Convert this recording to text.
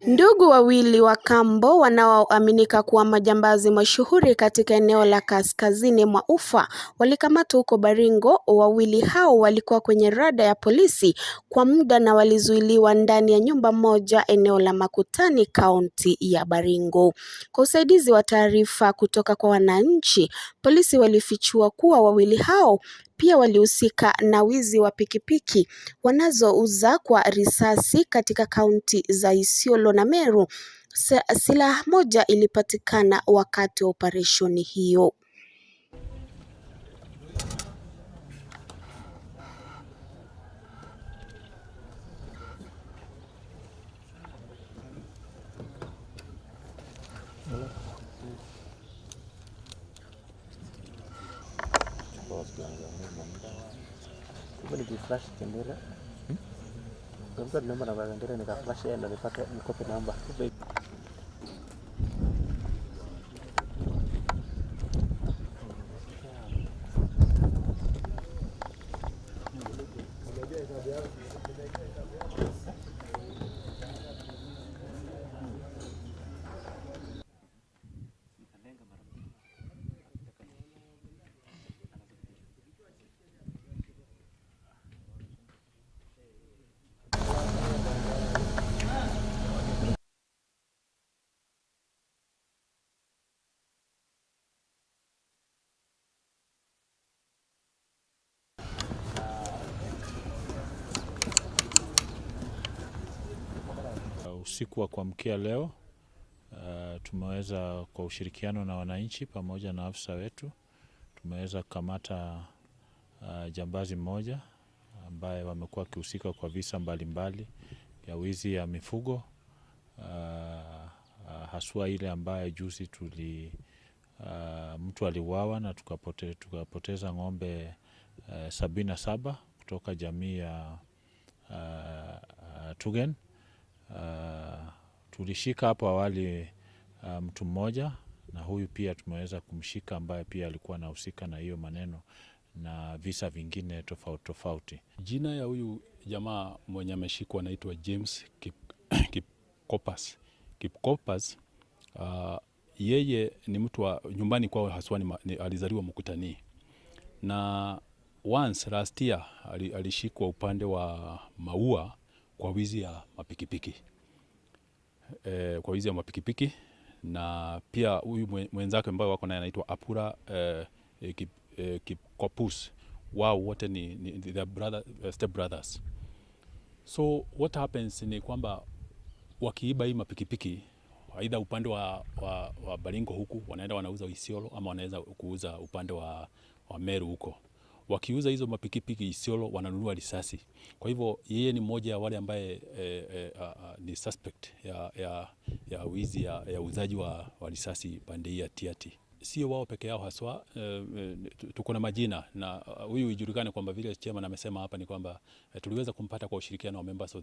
Ndugu wawili wa kambo wanaoaminika kuwa majambazi mashuhuri katika eneo la kaskazini mwa Ufa walikamatwa huko Baringo. Wawili hao walikuwa kwenye rada ya polisi kwa muda na walizuiliwa ndani ya nyumba moja eneo la Makutani, kaunti ya Baringo. Kwa usaidizi wa taarifa kutoka kwa wananchi, polisi walifichua kuwa wawili hao pia walihusika na wizi wa pikipiki wanazouza kwa risasi katika kaunti za Isiolo na Meru. Silaha moja ilipatikana wakati wa operesheni hiyo. Flash bendera. Mtu aliniomba namba ya bendera nikaflash yeye ndo nipate nikope namba. Usiku wa kuamkia leo tumeweza kwa ushirikiano na wananchi pamoja na afisa wetu tumeweza kukamata jambazi mmoja ambaye wamekuwa wakihusika kwa visa mbalimbali ya wizi ya mifugo, haswa ile ambaye juzi mtu aliuawa na tukapoteza ng'ombe 77 kutoka jamii ya Tugen. Tulishika hapo awali mtu mmoja na huyu pia tumeweza kumshika ambaye pia alikuwa anahusika na hiyo maneno na visa vingine tofauti tofauti. Jina ya huyu jamaa mwenye ameshikwa anaitwa James Kipkopas. Kipkopas, yeye ni mtu wa nyumbani kwao haswa alizaliwa Mkutani. Na once last year alishikwa upande wa Maua kwa wizi ya mapikipiki. Kwa wizi ya mapikipiki, na pia huyu mwenzake ambaye wako naye anaitwa Apura Kipkopus. Wao wote ni their brother, step brothers. So what happens ni kwamba wakiiba hii mapikipiki aidha upande wa Baringo huku wanaenda wanauza Isiolo, ama wanaweza kuuza upande wa Meru huko. Wakiuza hizo mapikipiki Isiolo wananunua risasi. Kwa hivyo yeye ni mmoja ya wale ambaye ni suspect ya wizi ya uuzaji wa risasi pande hii ya Tiaty. Sio wao peke yao haswa, tuko na majina na huyu ijulikane kwamba vile chairman amesema hapa ni kwamba tuliweza kumpata kwa ushirikiano wa members of